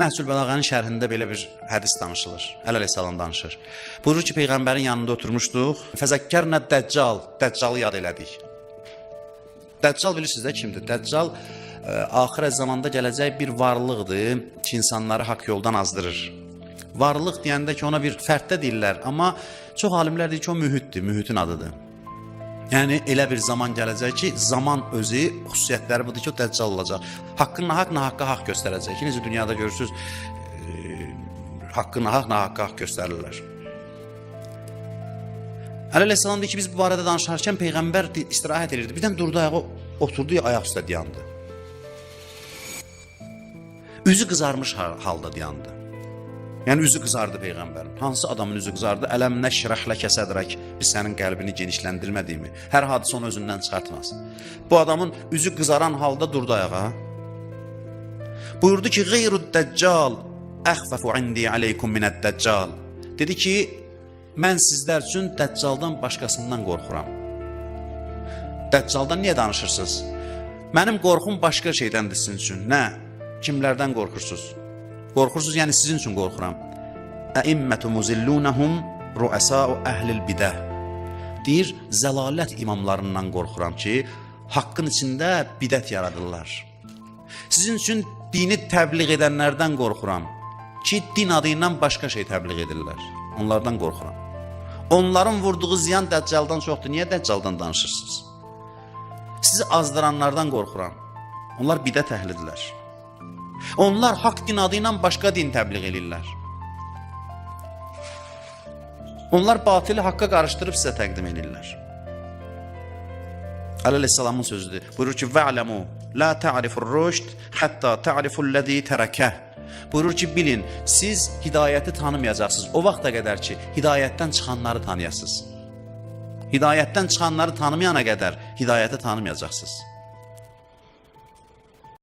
Nəhcül Bəlağənin şərhində belə bir hədis danışılır. Əli əleyhissalam danışır. Buyurur ki, peyğəmbərin yanında oturmuşduq. Fəzəkkərnə Dəccal, Dəccalı yad elədik. Dəccal bilirsiniz də kimdir? Dəccal axirət zamanda gələcək bir varlıqdır ki, insanları haqq yoldan azdırır. Varlıq deyəndə ki, ona bir fərddə deyirlər, amma çox alimlər deyir ki, o mühitdir, mühitin adıdır. Yəni elə bir zaman gələcək ki, zaman özü xüsusiyyətləri budur ki, o dəccal olacaq. Haqqın nahaq, nahaqqa haqq göstərəcək ki, necə dünyada görürsüz, haqqı nahaq, nahaqqa haqq göstərirlər. Əli əleyhissalam deyir ki, biz bu barədə danışarkən peyğəmbər istirahət edirdi. Birdən durdu ayağa, oturdu, ayaq üstə dayandı. Üzü qızarmış halda dayandı. Yəni üzü qızardı peyğəmbərin. Hansı adamın üzü qızardı? Ələm nəşrəh ləkə sədrək. Biz sənin qəlbini genişləndirmədiyimi. Hər hadisə onu özündən çıxartmaz. Bu adamın üzü qızaran halda durdu ayağa. Buyurdu ki, Qeyrud dəccal əxfəfu indi aleykum minəd dəccal. Dedi ki, mən sizlər üçün dəccaldan başqasından qorxuram. Dəccaldan niyə danışırsınız? Mənim qorxum başqa şeydəndir sizin üçün. Nə? Kimlərdən qorxursunuz? Qorxursunuz, yəni sizin üçün qorxuram. Əimmətu muzillunahum ruəsau əhlil bidah. Deyir, zəlalət imamlarından qorxuram ki, haqqın içində bidət yaradırlar. Sizin üçün dini təbliğ edənlərdən qorxuram ki, din adı ilə başqa şey təbliğ edirlər. Onlardan qorxuram. Onların vurduğu ziyan dəccaldan çoxdur. Niyə dəccaldan danışırsınız? Sizi azdıranlardan qorxuram. Onlar bidət əhlidirlər. Onlar haqq din adı ilə başqa din təbliğ eləyirlər. Onlar batili haqqa qarışdırıb sizə təqdim eləyirlər. Əli əleyhissalamın sözüdür. Buyurur ki: "Ve'lemu la ta'rifur rüşd hatta ta'rifu'l-lezî terakah." Buyurur ki, bilin, siz hidayəti tanımayacaqsınız o vaxta qədər ki, hidayətdən çıxanları tanıyasınız. Hidayətdən çıxanları tanımayana qədər hidayəti tanımayacaqsınız.